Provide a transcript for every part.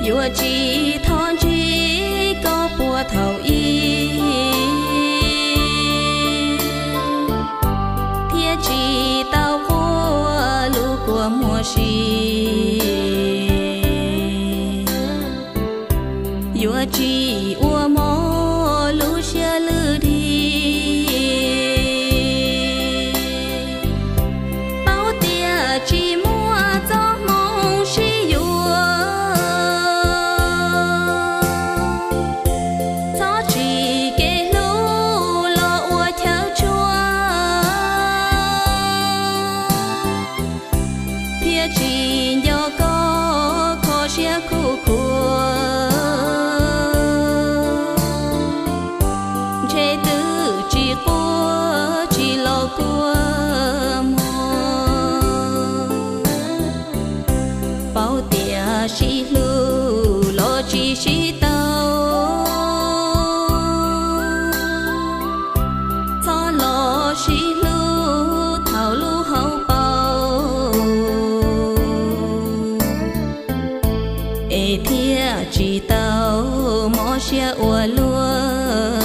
Yuav tsis thov ntsib koj puag thaum ub, thiab tsis tau quaj lub kua muag si. Yuav tsis ua mob lub siab lwj dig, paub tias tsis muaj txoj hmoo sib yuav. Txhob tsim kev hlub los ua chaw tshua, thiab tsis nco koj kho siab khuj khuav. Ntshe twb tsis quaj tsis los kua muag, paub tias sib hlub los tsis sib tau. Txhob los sib hlub thaum lub hauv paus, es thiaj tsis tau mob siab ua luaj.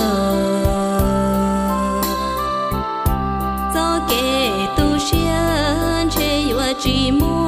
Txoj kev tu siab ntshe yuav tsis muaj.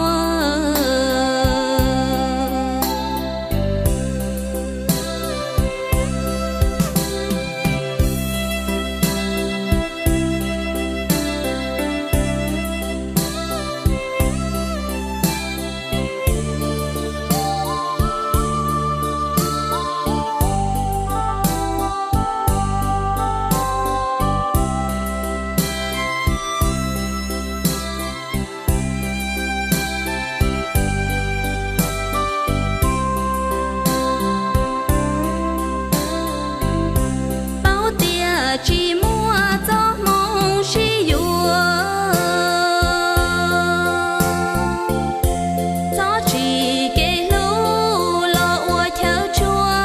Paub tias tsis muaj txoj hmoo sib yuav, txhob tsim kev hlub los ua chaw tshua,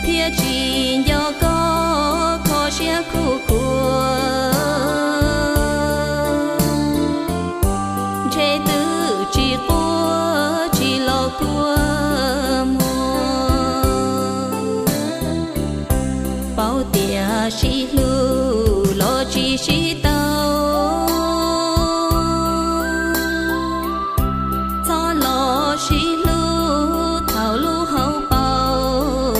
thiab tsis nco koj kho siab khuj khuav. Ntshe twb tsis quaj tsis los kua muag, paub tias sib hlub los tsis sib tau. Txhob los sib hlub thaum lub hauv paus,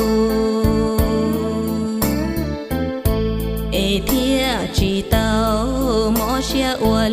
es thiaj tsis tau mob siab ua